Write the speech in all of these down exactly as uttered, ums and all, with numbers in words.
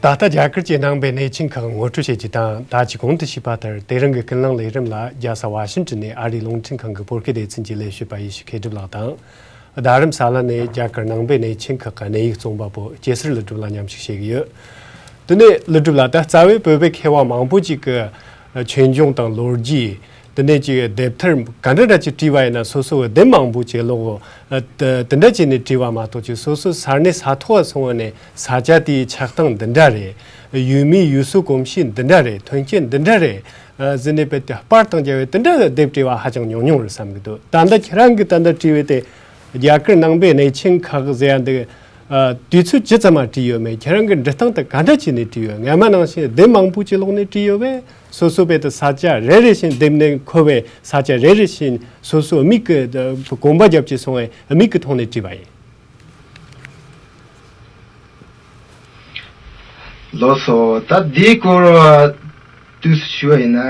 ད་ལྟ་རྒྱ་གར་གྱི་ནང་པའི་གནས་ཆེན་ཁག་ངོ་སྤྲོད་བྱེད་རྒྱུ་དང་། ད་ཅི་གོང་དུ་ཞུས་པ་ལྟར་དེ་རིང་གི་ཀུན་གླེང་ལས་རིམ་ལ་རྒྱལ་ས་ཝ་ཤིང་ཏོན་ནས་ཨ་རིའི་རླུང་འཕྲིན་ཁང་གི་བོད་སྐད་སྡེ་ཚན་གྱི་ལས་བྱེད་པ་ཡེ་ཤེས་མཁས་གྲུབ་ལགས་དང་། རྡ་རམ་ས་ལ་ནས་རྒྱ་གར་ནང་པའི་གནས་ཆེན་ཁག་གི་གནས་ཡིག་རྩོམ་པ་པོ་སྐྱེ་སེར་ཀླུ་སྒྲུབ་ལགས་མཉམ་ཞུགས་བྱེད་ཀྱི་ཡོད། དེ་ནས་ཀླུ་སྒྲུབ་ལགས། ད་རྩ་བའི་བོད་པའི་མཁས་པ་མང་པོ་ཅིག་གི་ཆོས་འབྱུང་དང་ལོ་རྒྱུས། དེ་ནས་ཅིག་དེབ་ཐེར་ག་འདྲ་འདྲ་ཅིག་བྲིས་པ་ཡིན་ན་སོ་སོ་གི་དེབ་མང་པོ་ཅིག་ཀློག་གོ། ཨ། དེ་དེ་འདྲ་བྱས་ནས་བྲིས་པ་མ་གཏོགས་ཅིག་སོ་སོ་ས་གནས་ས་ཐོག་སོང་བ་ནས་ས་ཆ་དེའི་ཆགས་སྟངས་འདི་འདྲ་རེད། ཡུལ་མིའི་ཡུལ་སྲོལ་གོམས་གཤིས་འདི་འདྲ་རེད། ཐོན་སྐྱེད་འདི་འདྲ་རེད། ཨ། ཟེར་ནས་དཔེ་དེ་པར་དང་རྒྱབ་པའི་དེ་འདྲ་དེབ་བྲིས་པ་ཧ་ཅང་ཉུང་ཉུང་རེད་བསམ་གྱི་འདུག་ད་ལྟ་ཁྱེད་རང་གིས་ད་ལྟ་བྲིས་པའི་དེ་རྒྱ་གར་ནང་པའི་གནས་ཆེན་ཁག་ཟེར་ཡ་འདི། ཨ། དུས་ཚོད་ཇི་ཙམ་མ་བྲིས་ཡོད་མེད། ཁྱེད་རང་གི་འབྲི་སྟངས་དེ་ག་འདྲ་བྱས་ནས་བྲིས་ཡོད། སྔ་མ་ནང་བཞིན་དེབ་མང་པོ་ཅིག་ཀློག་ནས་བྲིས་ཡོད་པས། སོ་སོ་བས་དེ་ས་ཆ་རེ་རེ་བཞིན་དེབ་ནས་མཁོ་བའི་ས་ཆ་རེ་རེ་བཞིན་སོ་སོའི་མིག་གི་གོམ་པ་རྒྱབ་ཀྱི་སོང་བས་མིག་གི་ཐོག་ནས་བྲིས་པ་ཡིན། ལགས་སོ། ད་འདིའི་སྐོར་བ་དུས་སུ་ཞུ་བ་ཡིན་ན།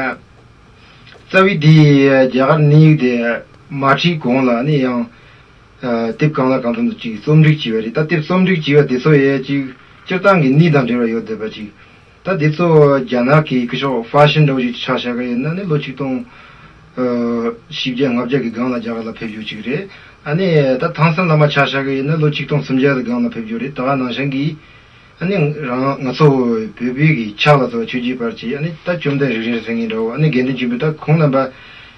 རྩ་བའི་འདི་རྒྱ་གར་གནས་ཡིག་དེ་མ་བྲིས་གོང་ལ་ནི་ཡང་། ཨ། དེབ་གང་ལ་གང་འཚམ་དུ་ཅིག་རྩོམ་སྒྲིག་བྱས་པ་རེད། ད་དེབ་རྩོམ་སྒྲིག་བྱས་པ་དེ་ཚོ་ཡས་ཅིག་སྤྱིར་བཏང་གི་གནས་དང་འབྲེལ་བ་ཡོད་བསྡད་པ་ཅིག་ད་དེ་ཚོ་རྒྱ་ནག་གི་ཁུ་ཤོག་ཧྥ་ཤན་འདྲ་བོ་ཞིག་ཆ་བཞག་གི་ཡིན་ན་ནི་ལོ་ཆིག་སྟོང་། ཨ། བཞི་བརྒྱ་ལྔ་བརྒྱ་གི་སྒང་ལ་རྒྱ་གར་ལ་ཕེབས་ཡོད་ཅིག་རེད། ཨ་ནི་ད་ཐང་སན་བླ་མ་ཆ་བཞག་གི་ཡིན་ན་ལོ་ཆིག་སྟོང་སུམ་བརྒྱ་གི་སྒང་ལ་ཕེབས་ཡོད་རེད། ད་ག་ནང་བཞིན་གྱི་ཨ་ནི་རང་ང་ཚོ་བོད་པའི་གི་ཕྱག་ལ་ཚོ་ཆོས་བརྒྱུད་པར་གྱི་ཨ་ནི་ད་བཅོམ་ལྡན་རིག་རལ་ཟེར་མཁན་འདྲ་བོ། ཨ་ནི་དགེ་འདུན་ཆོས་འཕེལ། ད་ཁོང་རྣམ་པ་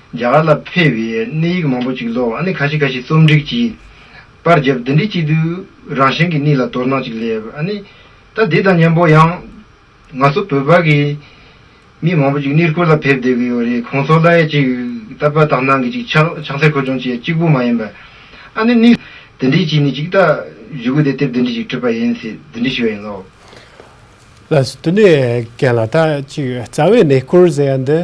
རྒྱ་གར་ལ་ཕེབས་པའི་གནས་ཡིག་མང་པོ་ཅིག་ཀློག་ཨ་ནི་ཁ་ཤས་ཁ་ཤས་རྩོམ་སྒྲིག་གྱིས་པར་བརྒྱབ། དེ་འདྲའི་བྱེད་དུས་རང་བཞིན་གྱི་གནས་ལ་དོ་སྣང་ཅིག་སླེབས། ཨ་ནི་ད་དེ་དང་མཉམ་པོ་ཡང་ང་ཚོ་བོད་པ་གི་མི་མང་པོ་ཅིག་གནས་སྐོར་ལ་ཕེབས་བསྡད་ཀྱི་ཡོད་རེད། ཁོང་ཚོ་ལ་ཡ་ཅིག་དད་པ་དག་སྣང་གི་ཅིག་ཕྱག་ཕྱག་འཚལ་འཁོར་སྐྱོང་བྱེད་ཡ་གཅིག་པུ་མ་ཡིན་པ། ཨ་ནི་ནི་དེ་འདྲའི་བྱས་ནས་ཅིག་ད་གཞུག་གུ་དེ་དེབ་དེ་འདྲའི་ཅིག་བྲིས་པ་ཡིན་ཟེར་དེ་འདྲའི་ཞུ་བ་ཡིན་ལོ། ལགས་སོ། དེ་ནས་རྒན་ལགས། ད་ཅིག་རྩ་བའི་གནས་སྐོར་ཟེར་ཡ་འདི་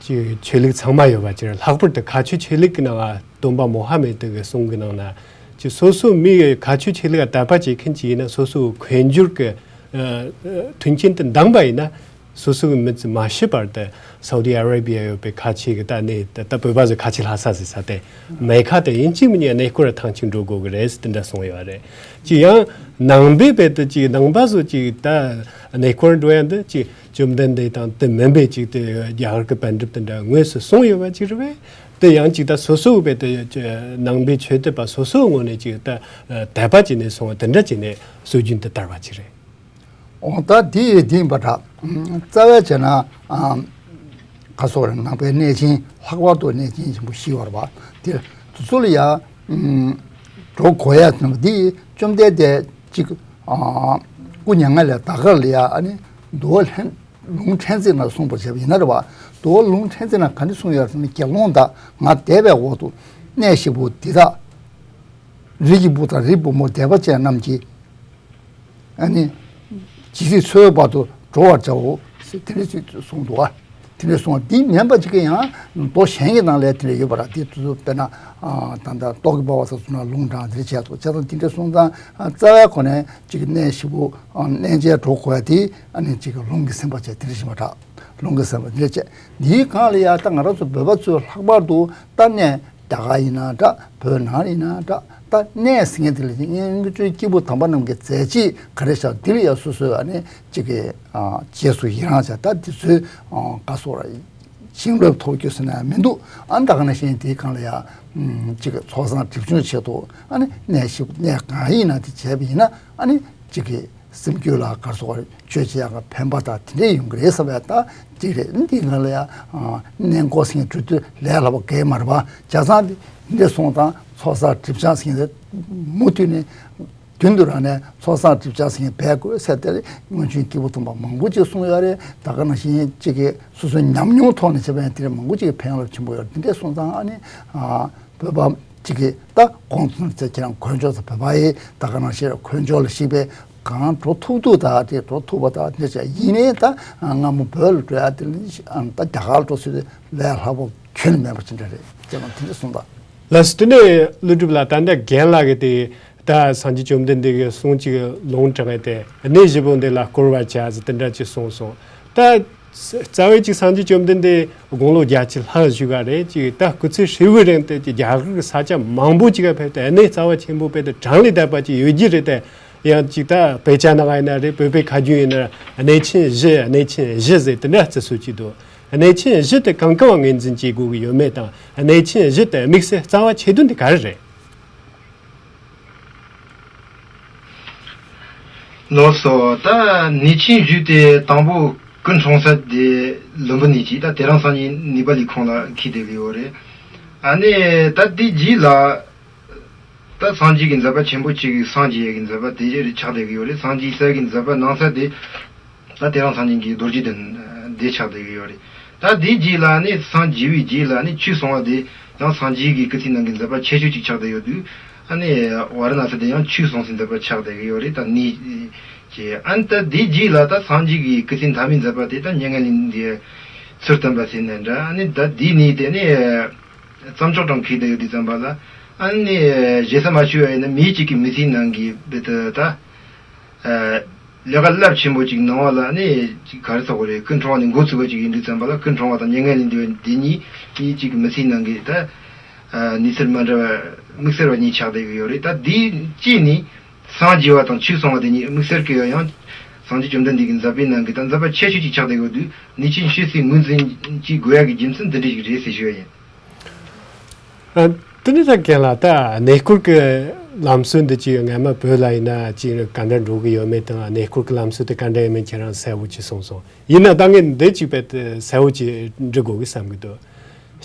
ཅིག་ཆོས་ལུགས་ཚང་མ་ཡོད་པ་ཅིག་རེད། ལྷག་པར་དུ་ཁ་ཆོས་ཆོས་ལུགས་ཀྱི་ནང་ང་སྟོན་པ་མོ་ཧ་མེ་ཏི་གི་གསུང་གི་ནང་ན་ཅིག་སོ་སོ་མི་ཁ་ཆོས་ཆོས་ལུགས་ལ་དད་པ་བྱེད་མཁན་ཅིག་ཡིན་ན་སོ་སོའི་འཕོ་འགྱུར་གྱི། ཨ། མཐུན་རྐྱེན་དེ་འདང་པ་ཡིན་ན་སོ་སོ་གི་མི་ཚེ་མ་ཤི་བར་དུ་སའུ་ཏི་ཨ་རེ་བི་ཡ་ཡོད་པའི་ཁ་ཆོས་ཀྱི་ད་གནས། ད་ད་བོད་པ་ཚོས་ཁ་ཆོས་ལྷ་ས་ཟེར་ས་དེ་མེད་ཁ་དེ་ཡིན་གཅིག་མིན་གཉིས་གནས་སྐོར་ཐེངས་གཅིག་འགྲོ་དགོས་ཀྱི་རེད་ཟེར་དེ་འདྲ་གསུངས་ཡོད་རེད། ཅིག་ཡང་ནང་པའི་བོད་དུ་ཅིག་ནང་པ་ཚོ་ཅིག་ད་གནས་སྐོར་འགྲོ་ཡ་འདི་ཅིག་བཅོམ་ལྡན་འདས་དང་དེ་མིན་པའི་ཅིག་དེ་རྒྱ་གར་གྱི་པཎ་གྲུབ་དེ་འདྲ་དངོས་སུ་གསུངས་ཡོད་པ་ཅིག་རེད་པས། དེ་ཡང་ཅིག་ད་སོ་སོའི་བོད་དུ་ནང་པའི་ཆོས་དད་པ་སོ་སོའི་ངོས་ནས་ཅིག་ད་དད་པ་བྱས་ནས་སོང་བ་དེ་འདྲ་བྱས་ནས་སྲོལ་རྒྱུན་དེ་དར་བ་ཅིག་རེད། འོ་ད་དེ་ཡི་དེ་ཡིན་པ་འདྲ། རྩ་བའི་བྱས་ན། ཨ། ཁ་སོགས་རེ་ནང་པའི་གནས་ཆེན། ལྷག་པར་དུ་གནས་ཆེན་ཆེན་པོ་བཞི་ཡོད་རེད་པ། དེ་དེ་ཚོ་ལ་ཡ་འགྲོ་དགོས་ཡ་དེ་འདི་བཅོམ་ལྡན་འདས་ཅིག་ཨ། སྐུ་མྱ་ངན་ལས་འདས་ཁར་ལ་ཡ། ཨ་ནི་འདུལ་བ་ལྷན། ལུང་ཕྲན་ཚེགས་ནང་གསུངས་པར་བྱས་པ་ཡིན་ན་རེད་པ། འདུལ་བ་ལུང་ཕྲན་ཚེགས་ནང་ག་འདྲ་གསུངས་ཡོད་ཟེར་ན། དགེ་སློང་དག་ང་འདས་པའི་འོག་ཏུ་གནས་བཞི་པོ་འདི་དག་རིགས་ཀྱི་བུ་དང་རིགས་བུ་མོ་འདས་པ་ཅན་རྣམས་ཀྱིས། ཨ་ནི། ཇི་སྲིད་འཚོའི་བར་དུ་འགྲོ་བར་བྱའོ་ཟེར་དེ་འདྲ་ཞིག་གསུངས་འདུག་པ། དེ་འདྲ་གསུངས་པ་འདི་མིན་པ་ཅིག་གི་ཡང་མདོ་གཞན་གྱི་ནང་ལ་དེ་འདྲ་ཡོད་པ་རེད། དེ་དུས་དཔེར་ན། ཨ། ད་ལྟ་ཏོག་གི་པ་བ་ས་ཚུ་ན་ལུང་དྲངས་དེ་འདྲ་བྱས་འདུག་བྱས་ཙང་དེ་འདྲ་གསུངས་ཙང་། ཨ། རྩ་བའི་གོ་ནས་ཅིག་གནས་བཞི་པོ། ཨ། གནས་མཇལ་འགྲོ་དགོས་ཡ་དེ། ཨ་ནི་ཅིག་ལུང་གིས་ཟིན་པ་བྱས་དེ་འདྲ་ཞིག་མ་གྲགས། ལུང་གིས་ཟིན་པ་དེ་འདྲ་བྱས། འདིའི་སྒང་ལ་ཡ་ད་ང་རང་ཚོ་བོད་པ་ཚོས་ལྷག་པར་དུ་ད་གནས། རྒྱ་གར་ཡིན་ན་འདྲ། བོད་ནང་ཡིན་ན་འདྲ། ད་གནས་ཟེར་མཁན་དེ་ལ་སྔོན་བྱོན་སྐྱེས་བུ་དམ་པ་རྣམས་ཀྱི་མཛད་རྗེས་ག་རེ་བཞག་འདི་ལ་ཡ་སོ་སོའི། ཨ་ནི་ཅིག་གི། ཨ། རྗེས་སུ་ཡི་རང་བྱས། ད་འདི་ཚོའི། ཨ། བཀའ་སོགས་ར་བྱིན་རླབས་ཐོབ་རྒྱུ་ཟེར་ན་མི་འདུག་ཨ། ད་ག་ནང་བཞིན་དེའི་སྒང་ལ་ཡ། ཨམ། ཅིག་གི་ཚོགས་བསགས་སྒྲིབ་སྦྱོང་བྱེད་དོ། ཨ་ནི་གནས་བཞི། གནས་གང་ཡིན་ན་དེ་བྱས་པ་ཡིན་ན། ཨ་ནི་ཅིག་གི། སེམས་རྒྱུད་ལ་ག་རེ་ཟེར་དགོས་རེད། ཆོས་བྱེད་ཡག་ག་ཕན་པ་དང་དེ་འདྲས་ཡོང་གི་རེད་བསམ་པའི་ད་ཅིག་རེད། འདི་ང་ལ་ཡ། ཨ། གནས་སྐོར་ཟེར་མཁན་འགྲོ་དུས་ལས་སླ་པོ་གང་ཡང་མ་རེད་པ། བྱས་ཙང་འདི་འདྲས་སོང་ཙང་ཚོགས་བསགས་སྒྲིབ་སྦྱང་ཟེར་མཁན་དེ་མུ་མཐུད་ནས་རྒྱུན་དུ་རང་ནས་ཚོགས་བསགས་སྒྲིབ་སྦྱང་ཟེར་མཁན་འབད་དགོས་ཟེར་དེ་སྔོན་བྱོན་སྐྱེས་བུ་དམ་པ་མང་པོ་ཅིག་གསུངས་ཡོད་རེད། ད་ག་ནང་བཞིན་ཅིག་གི་སོ་སོའི་ཉམས་མྱོང་ཐོག་ནས་བྱས་པ་ཡིན་དེ་རེད། མང་པོ་ཅིག་གི་ཕན་ཡོན་ཆེན་པོ་ཡོད་རེད། འདི་འདྲས་སོང་ཙང་། ཨ་ནི། ཨ། བོད་པ་ཅིག་གིས་ད་གོང་དུ་ཁྱེད་རང་དཀོན་མཆོག་ཚོ་བོད་པ་ཡིན། ད་ག་ནང་བཞིན་དཀོན་མཆོག་ལ་གཞིགས་པའི་གང་འགྲོ་ཐུབ་ཐུབ་དང་དེ་འགྲོ་ཐུབ་པ་དང་དེ་བྱས། ཡིན་ནའི་ད་སྔ་མོ་བོད་ལ་འགྲོ་ཡ་དེ་ལ་ད་རྒྱ་གར་ལ་འགྲོ་ཚུལ་དེ་ལས་སླ་པོ་ཁྱོན་ནས་མེད་པ་ཅི་འདྲ་རེད་ཅེས་ང་དེ་འདྲ་གསུངས་པ། ལགས་སོ། དེ་ནས་ཀླུ་སྒྲུབ་ལགས། ད་ལྟ་རྒན་ལགས་ཀྱིས་དེ་ད་སངས་རྒྱས་བཅོམ་ལྡན་འདས་ཀྱི་གསུང་ཅིག་ལུང་དྲངས་ཏེ་གནས་བཞི་པོ་འདི་ལ་བསྐོར་བ་བྱ་ཟེར་དེ་འདྲ་ཅིག་གསུངས་སོང་། ད་རྩ་བའི་ཅིག་སངས་རྒྱས་བཅོམ་ལྡན་འདས་དགུང་ལོ་བརྒྱད་ཅུ་ལྷག་བཞུགས་པ་རེད། ཅིག་ད་སྐུ་ཚེ་ཧྲིལ་བོའི་རིང་དེ་ཅིག་རྒྱ་གར་གྱི་ས་ཆ་མང་པོ་ཅིག་ག་ཕེབས་ཏེ་གནས་རྩ་བ་ཆེན་པོ་ཕེབས་ཏེ་གྲངས་ལས་འདས་པ་ཅིག་ཡོད་ཀྱི་རེད་དེ། ཡང་ཅིག་ད་དཔེ་ཆ་ནང་ཡིན་ན་རེད། བོད་པའི་ཁ་རྒྱུན་ཡིན་ན་གནས་ཆེན་བཞི། གནས་ཆེན་བཞི་ཟེར་དེ་འདྲ་བརྩི་སྲོལ་ཅིག་འདུག་གནས་ཆེན་བཞི་དེ་གང་གང་ངོས་འཛིན་བྱེད་དགོས་ཀྱི་ཡོད་མེད་དང་། གནས་ཆེན་བཞི་དེ་དམིགས་བསལ་རྩ་བ་ཆེ་དོན་དེ་ག་རེ་རེད། ལགས་སོ། ད་གནས་ཆེན་བཞི་དེ་དང་པོ་སྐུ་འཁྲུངས་ས་དེ་ལུམ་བི་ནི་ཅིག་ད་དེ་རིང་སང་ཉིན་ནེ་པ་ལི་ཁོངས་ལ་འཁེལ་བསྡད་ཀྱི་ཡོད་རེད། ཨ་ནི་ད་དེ་རྗེས་ལ། ད་སངས་རྒྱས་ཀྱི་མཛད་པ་ཆེན་པོ་གཅིག་གི་སངས་རྒྱས་ཀྱི་མཛད་པ་དེ་ཆགས་བསྡད་ཀྱི་ཡོད་རེད། སངས་རྒྱས་གསེར་གྱི་མཛད་པ་གནང་ས་དེ་ད་དེ་རིང་སང་ཉིན་གྱི་རྡོ་རྗེ་གདན་དེ་ཆགས་བསྡད་ཀྱི་ཡོད་རེད། ད་དེའི་རྗེས་ལ་ནི་སངས་རྒྱས་པའི་རྗེས་ལ་ནི་ཆོས་གསུང་བ་དེ་ཡང་སངས་རྒྱས་ཀྱི་སྐུ་ཚེ་ནང་གི་མཛད་པ་ཆེ་ཤོས་གཅིག་ཆགས་བསྡད་ཡོད་དུས། ཨ་ནི་ཝཱ་ར་ཎ་སི་དེ་ཡང་ཆོས་གསུང་སའི་མཛད་པ་ཆགས་བསྡད་ཀྱི་ཡོད་རེད། ད་ནི་ཅེས་ཨ་ནི་ད་དེའི་རྗེས་ལ་ད་སངས་རྒྱས་ཀྱི་སྐུ་ཚེ་མཐའ་མའི་མཛད་པ་དེ་ད་མྱ་ངན་ལས་འདས་ཚུལ་བསྟན་པ་ཟེར་ནས་འདྲ། ཨ་ནི་ད་དེའི་ནི་དེ་ནི། རྩྭ་མཆོག་གྲོང་འཁེལ་བསྡད་ཡོད་དུས་ཙམ་པ་ལ། ཨ་ནི་ཞེ་ས་མ་ཞུ་བ་ཡིན་ན་མིའི་གཅིག་གི་མི་ཚེའི་ནང་གི་བེ་ཏི་ད། ལས་ཀ་རླབས་ཆེན་པོ་གཅིག་གནང་བ་ལ་ནི་གཅིག་ག་རེ་ཟེར་དགོས་རེད། སྐུ་འཁྲུངས་པ་ནས་འགོ་བཙུགས་པ་གཅིག་ཡིན་དུས་ཙམ་པ་ལ། སྐུ་འཁྲུངས་པ་དང་མྱ་ངན་ལས་འདས་པའི་དེ་གཉིས་མིའི་གཅིག་གི་མི་ཚེའི་ནང་གི་ད། གནས་ཚུལ་མ་འདྲ་བ་དམིགས་བསལ་བ་གཉིས་ཆགས་བསྡད་ཀྱི་ཡོད་རེད། ད་དེའི་གཅིག་ནི། སངས་རྒྱས་པ་དང་ཆོས་གསུང་བ་དེ་གཉིས་དམིགས་བསལ་གྱི་ཡང་སངས་རྒྱས་བཅོམ་ལྡན་འདས་ཀྱི་མཛད་པའི་ནང་གི་ད་མཛད་པ་ཆེ་ཤོས་ཅིག་ཆགས་བསྡད་ཡོད་དུས། གནས་ཆེན་བཞི་ཟེར་ངོས་འཛིན་ཅིག་དགོས་ཡག་གི་རྒྱུ་མཚན་འདི་འདྲ་ཞིག་རེད་ཟེར་ཞུ་ཡ་ཡིན། ཨ། དེ་ནི་ད་རྒན་ལགས། ད་གནས་སྐོར་གྱི་ལམ་སྲོལ་འདི་ཅིག་སྔ་མ་བོད་ལ་ཡིན་ན་ཅིག་ག་འདྲ་འགྲོ་གི་ཡོད་མེད་དང་། གནས་སྐོར་གྱི་ལམ་སྲོལ་དེ་ག་འདྲ་ཡོད་མེད་ཁྱེད་རང་གསལ་བོ་ཅིག་གསུངས་སོང་། ཡིན་ན་ད་ངས་འདི་ཅིག་དཔེ་གསལ་བོ་ཅིག་འབྲི་དགོས་ཀྱི་བསམ་གྱི་འདུག་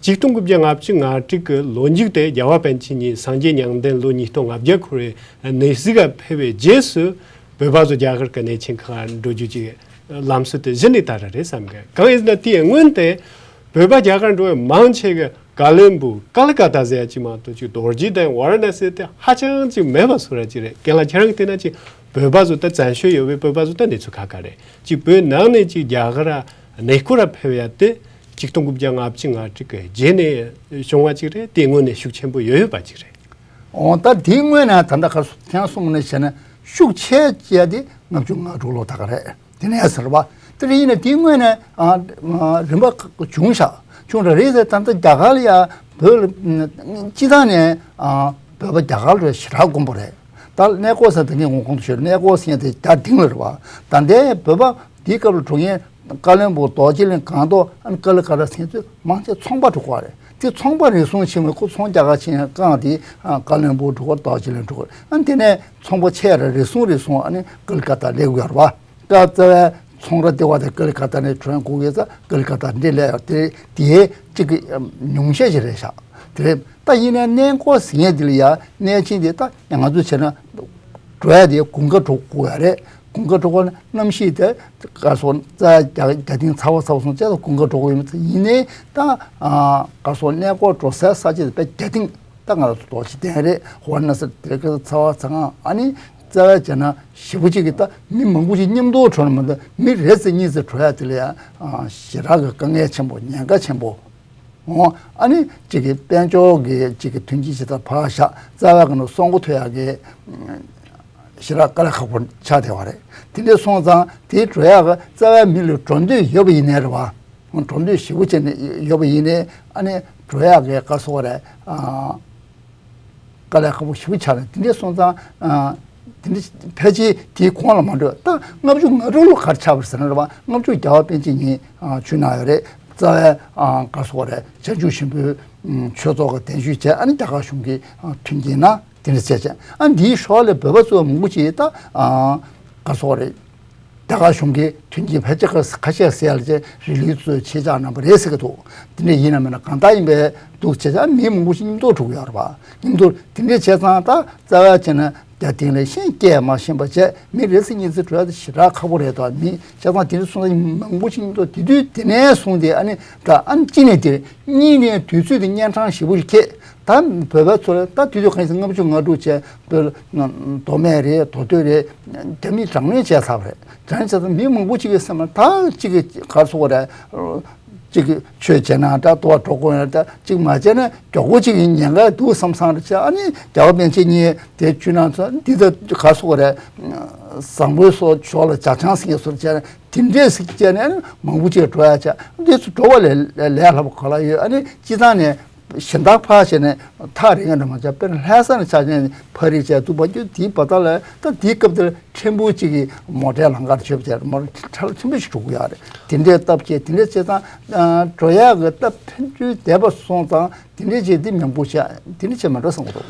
ཆིག་སྟོང་དགུ་བརྒྱ་ལྔ་བཅུ་ང་དྲུག་གི་ལོ་མཇུག་དེ་རྒྱལ་བ་པཎ་ཆེན་ཉིད་སངས་རྒྱས་མྱང་འདས་ལོ་ཉིས་སྟོང་ལྔ་བརྒྱ་འཁོར་བའི་གནས་གཟིགས་ལ་ཕེབས་པའི་རྗེས་སུ། བོད་པ་ཚོ་རྒྱ་གར་གྱི་གནས་ཆེན་ཁག་འགྲོ་རྒྱུ་ཅིག་ལམ་སྲོལ་དེ་གཞི་ནས་དར་བ་རེད་བསམ་གི། གང་ཡིན་ཟེར་ན་དེའི་སྔོན་དེ་བོད་པ་རྒྱ་གར་འགྲོ་བའི་མང་ཆེ་གི་ཀ་ལོན་སྦུག་ཀལ་ཀ་ཏ་ཟེར་ཡ་ཅིག་མ་གཏོགས་ཅིག་རྡོ་རྗེ་གདན་ཝཱ་ར་ཎ་སི་དེ་ཧ་ཅང་ཅིག་མེད་པ་བཟོ་འདྲ་ཅིག་རེད། རྒན་ལགས་ཁྱེད་རང་གིས་བལྟས་ན་ཅིག་བོད་པ་ཚོ་ད་བཙན་བྱོལ་ཡོད་པའི་བོད་པ་ཚོ་ད་གནས་ཚུལ་ཁ་ཁ་རེད། ཅིག་བོད་ནང་ནས་ཅིག་རྒྱ་གར་གནས་སྐོར་ལ་ཕེབས་ཡ་དེ་ཆིག་སྟོང་དགུ་བརྒྱ་ལྔ་བཅུ་ང་དྲུག་གི་རྗེས་ནས་བྱུང་བ་ཅིག་རེད། དེ་སྔོན་ནས་ཤུགས་ཆེན་པོ་ཡོད་ཡོད་པ་ཅིག་རེད། འོ་ད་དེའི་སྔོན་ནས་ད་ལྟ་ཁ་སོ་ཐེངས་གསུམ་ནས་བྱས་ན་ཤུགས་ཆེ་བྱས་ཏེ་ལྔ་བཅུ་ང་དྲུག་ལོ་ད་ག་རེད། དེ་ནས་ཟེར་བ་དེ་རེད། ཡིན་ན་དེའི་སྔོན་ནས་ཨ་ཨ་རིམ་པ་བྱུང་ཤག་བྱུང་ར་རེད་ཟེར། ད་ལྟ་རྒྱ་གར་ལ་ཡ་བོད་ལ་སྤྱི་བཏང་ནས་ཨ་བོད་པ་རྒྱ་གར་ལ་ཞེ་དྲག་དཀོན་པོ་རེད། ད་གནས་སྐོར་ཟེར་དེ་ངས་ངོ་གོང་དུ་ཞུས། གནས་སྐོར་ཟེར་མཁན་དེ་རྒྱ་དིང་ལ་རེད་བ། ད་ལྟའི་བོད་པ་དེའི་སྐབས་ལ་འགྲོ་མཁན་ཀ་ལོན་སྦུག་རྡོ་རྗེ་གླིང་སྒང་ཏོག་ཨ་ནི་ཀལ་ཀ་ཏ་ཟེར་མཁན་ཚོས་མང་ཆེ་ཚོང་པ་འགྲོ་གི་རེད། དེ་ཚོང་པ་རེ་ཟུང་ཕྱིན་པའི་ཁོ་ཚོང་རྒྱག་ག་ཕྱིན་ཡང་རྐང་དེ་ཀ་ལོན་སྦུག་འགྲོ་གི་རེད། རྡོ་རྗེ་གླིང་འགྲོ་གི་རེད། ཨ་ནི་དེ་ནས་ཚོང་པ་ཆེ་ར་རེ་ཟུང་རེ་ཟུང་ཨ་ནི་ཀལ་ཀ་ཏ་སླེབས་ཀྱི་ཡོད་རེད་བ། ཀ་ཏ་བའི་ཚོང་ར་སྡེ་བ་དེ་ཀལ་ཀ་ཏ་ནས་གྲོན་དགོས་ཀྱི་ཙང་ཀལ་ཀ་ཏ་འདི་སླེབས་ཡོད། དེ་དེའི་གཅིག་གི་ཉུང་ཤས་ཤིག་རེད་ཤག་དེ་རེད། ད་ཡིན་ནའི་གནས་སྐོར་ཟེར་མཁན་འདི་ལ་ཡ་གནས་ཆེན་འདི་ད་ང་ཚོ་བྱས་ན་འགྲོ་ཡ་དེ་དགུན་ཁ་འགྲོ་དགོས་ཡ་རེད། དགུན་ཁ་འགྲོ་དགོས་ན་གནམ་གཤིས་དེ་ག་སོ་རྩ་རྒྱ་རྒྱ་སྟེང་ཚ་བ་ཚ་བ་སོང་བྱས་ཙང་དགུན་ཁ་འགྲོ་དགོས་ཡོད་མ་ཚད། ཡིན་ནའི་ད་ག་སོ་གནས་སྐོར་འགྲོ་སའི་ས་ཆ་དེ་དཔེ་རྒྱ་སྟེང་ད་ང་ཚོ་རྡོ་རྗེ་གདན་རེད། ཝཱ་ར་ཎ་སི་དེ་ག་ཚ་བ་ཚ་གང་ཨ་ནི་རྩ་བ་བྱས་ན་ཞེ་པོ་ཅིག་གི་ད་མི་མང་པོ་ཞིག་མཉམ་དུ་འགྲོ་ན་མ་གཏོགས་མི་རེ་ཟེར་གཉིས་ཟེར་འགྲོ་ཡ་དེ་ལ་ཡ་ཞེ་དྲག་གི་དཀའ་ངལ་ཆེན་པོ་ཉེན་ཁ་ཆེན་པོ། འོ་ཨ་ནི་གཅིག་གི་དཔལ་འབྱོར་གྱི་གཅིག་གི་མཐུན་རྐྱེན་ཇི་ལྟར་ཕར་བཞག་རྩ་བའི་གི་ནང་སྲུང་འཁོར་ཐོན་ཡག་གི་ཞེ་དྲག་དཀའ་ལས་ཁག་པོ་ཆགས་བསྡད་པ་རེད། དེ་འདྲ་སོང་ཙང་དེའི་འགྲོ་ཡག་གི་རྩ་བའི་མི་ལ་འགྲོ་འདོད་ཡོད་པ་ཡིན་ནའི་རེད་བ། འགྲོ་འདོད་ཞེ་པོ་བྱས་ནས་ཡོད་པ་ཡིན་ནའི་ཨ་ནི་འགྲོ་ཡག་གི་ག་སོགས་རེད། དཀའ་ལས་ཁག་པོ་ཞེ་པོ་ཆགས་ནས་དེ་འདྲ་སོང་ཙང་། དེ་འདྲ་ཕལ་ཆེར་དེའི་གོང་ལ་མ་འགྲོ། ད་ལྔ་བཅུ་ང་དྲུག་ལོ་ག་རེ་ཆགས་པ་རེད་ཟེར་ན་རེད་བ། ལྔ་བཅུ་རྒྱལ་བ་པཎ་ཆེན་ཉིད་ཆོས་གནང་ཡོད་རེད། རྩ་བའི་ག་སོགས་རེད། བྱང་ཆུབ་ཤིང་ཕུའི་ཆོས་ཚོགས་ཀྱི་གདན་ཞུས་བྱས། ཨ་ནི་རྒྱ་གར་གཞུང་གིས་མཐུན་རྐྱེན་གནང་། དེ་འདྲ་བྱས་བྱས་ཨ་འདིའི་ཞོར་ལ་བོད་པ་ཚོ་མང་པོ་ཅིག་ད་ག་སོགས་རེད། རྒྱ་གར་གཞུང་གིས་མཐུན་རྐྱེན་ཕལ་ཆེར་ཁ་ཁ་ཤས་ཟེར་ཡ་ལ་བྱས་རི་ལི་ཚོས་ཆེད་བཅག་གནང་པ་རེད་ཟེར་གི་འདུག་དེ་འདྲ་ཡིན་ན་མིན་ན་གང་ལྟར་ཡིན་པའི་འདུག་བྱས་ཙང་མི་མང་པོ་ཞིག་མཉམ་དུ་འགྲོ་གི་ཡོད་རེད་པ། མཉམ་དུ་དེ་འདྲ་བྱས་ཙང་ད་རྩ་བ་བྱས་ན་རྒྱ་དེང་ལ་ཤིང་སྐྱེས་མ་ཤེས་པ་བྱས་མི་རེ་ཟིག་གཉིས་ཟིག་འགྲོ་ཡ་དེ་ཞེ་དྲག་ཁག་པོ་རེད་དོ། མི་བྱས་ཙང་དེ་འདྲ་སོང་ཙང་མང་པོ་ཞིག་མཉམ་དུ་དེ་དུས་དེ་ནས་བཟུང་སྟེ་ཨ་ནི་ད་ཨ་ནི་གཅིག་ནས་དེ་གཉིས་ནས་དུས་ཚོད་དེ་གཉན་འཕྲང་ཞེ་པོ་ཞིག་འཁེལ། ད་བོད་པ་ཚོ་ལ་ད་དུས་ཚོད་གང་ཡིན་ཟེར་ལྔ་བཅུ་ང་དྲུག་བྱས་བོད་མདོ་སྨད་རེད། མདོ་སྟོད་རེད། རྒྱ་མིས་དྲག་གནོན་བྱས་ཚར་བ་རེད། དྲག་གནོན་བྱས་ཚར་མི་མང་པོ་ཅིག་གི་སེམས་ལ་ད་ཅིག་གི་ག་རེ་ཟེར་དགོས་རེད། ཅིག་གི་ཆོས་བྱས་ན་འདྲ། དུ་བ་འགྲོ་དགོས་ན་འདྲ། ཅིག་མ་བྱས་ན་མགྱོགས་པོ་ཅིག་གི་ཉེན་ཁ་འདུག་བསམ་བསམ་རེ་བྱས། ཨ་ནི་རྒྱལ་བ་པཎ་ཆེན་ཉིད་དེ་བཅུ་ནང་ཚོ་འདི་ལྟར་ག་རེ་ཟེར་དགོས་རེད། བཟང་པོའི་སོ་ཕྱོགས་ལ་ཇ་ཆང་ཟེར་མཁན་བཟོ་འདྲ་བྱས་ན་དེ་འདྲས་ཟིག་བྱས་ནས་ཨ་ནི་མང་པོ་ཅིག་འགྲོ་ཡ་བྱས། འདི་ཚོ་འགྲོ་བ་ལས་ལས་སླ་པོ་ག་ལ་ཡོད། ཨ་ནི་སྤྱི་བཏང་ནས། གཞན་དག་ཕར་བྱས་ནས་ཐག་རིང་ང་འགྲོ་མ་བྱ། དཔེར་ན་ལྷ་ས་ནས་ཆ་ཅན་ཕར་རི་བྱས་འདུག་པ་རྒྱུ་དེའི་བར་ཐག་ལ་ད་དེའི་སྐབས་དེར་ཕྲན་བུ་གཅིག་གི་མོ་ཊའི་ལམ་ཁར་བྱོས་པ་བྱས་མོ་ཊ་ཕྲ་ལ་ཕྲན་བུ་ཞིག་འགྲོ་གི་ཡོད་རེད། དེ་འདྲའི་སྟབས་ཀྱིས་དེ་འདྲའི་བྱས་ཙང་འགྲོ་ཡག་གི་སྟབས་ཕན་ཚུན་བསྡད་པ་སོང་ཙང་དེ་འདྲའི་བྱས་འདི་མང་པོ་བྱས་དེ་འདྲའི་བྱས་མ་འགྲོ་བསམ་གི་འདུག